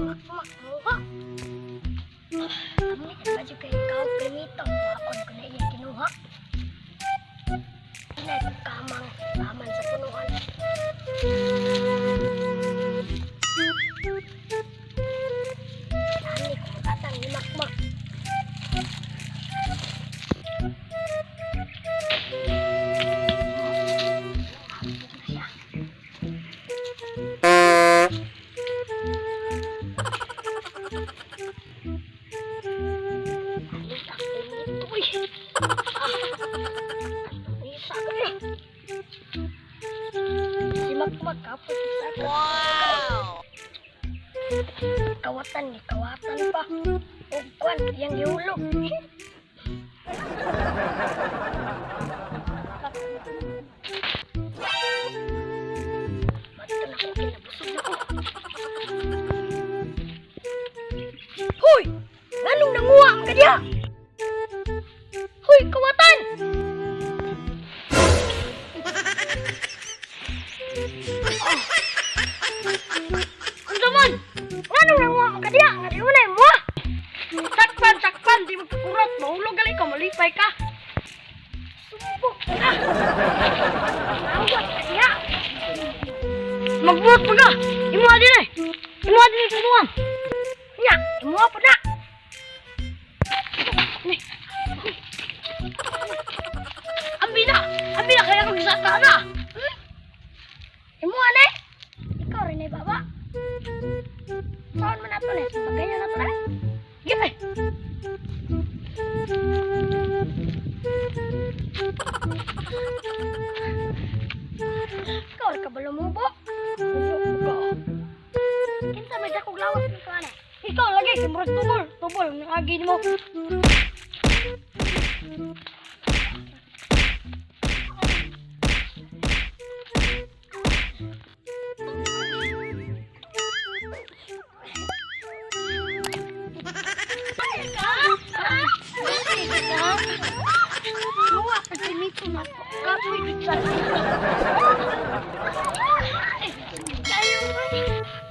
Makmak muha. Ami pa jud kay ikaw primito. Maon ko na iyang kinuha. Inay kamang taman sa punuan. Ami ko katang ni Makmak. Si Makmak kapot sa Wow! Kawatan ni kawatan pa. Og kwan yang gihulog. Madto na ko kinabusog na ko. Hoy! Nganong nanguha man ka diha? Hoy, kawatan! Unsa man? Nganong nanguha man ka diha? Nga di unay mo? Sakpan, sakpan, di mo kakurot. Mahulog gali ka, malipay ka. Sumbok ka. Awat ka diha. Magbuot pa ka. Imuha din eh. Imuha din eh, kumuhan. Nya, imuha pa na. Ni. Ambi na! Ambi na kaya kong saka na! Hmm? Imuha na eh! Ikaw rin eh, baba. Saan man nato na eh? Pagganyan na to na eh. Give eh! Ikaw rin ka ba lumubo? Lumubo ka. Kinsa may dakog lawas nito ana? Ikaw lagi, kay murag tubol. Tubol, ang agi nimo. Luwa ka sinito na po. Kapoy sa Kayo ba?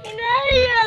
Inaya.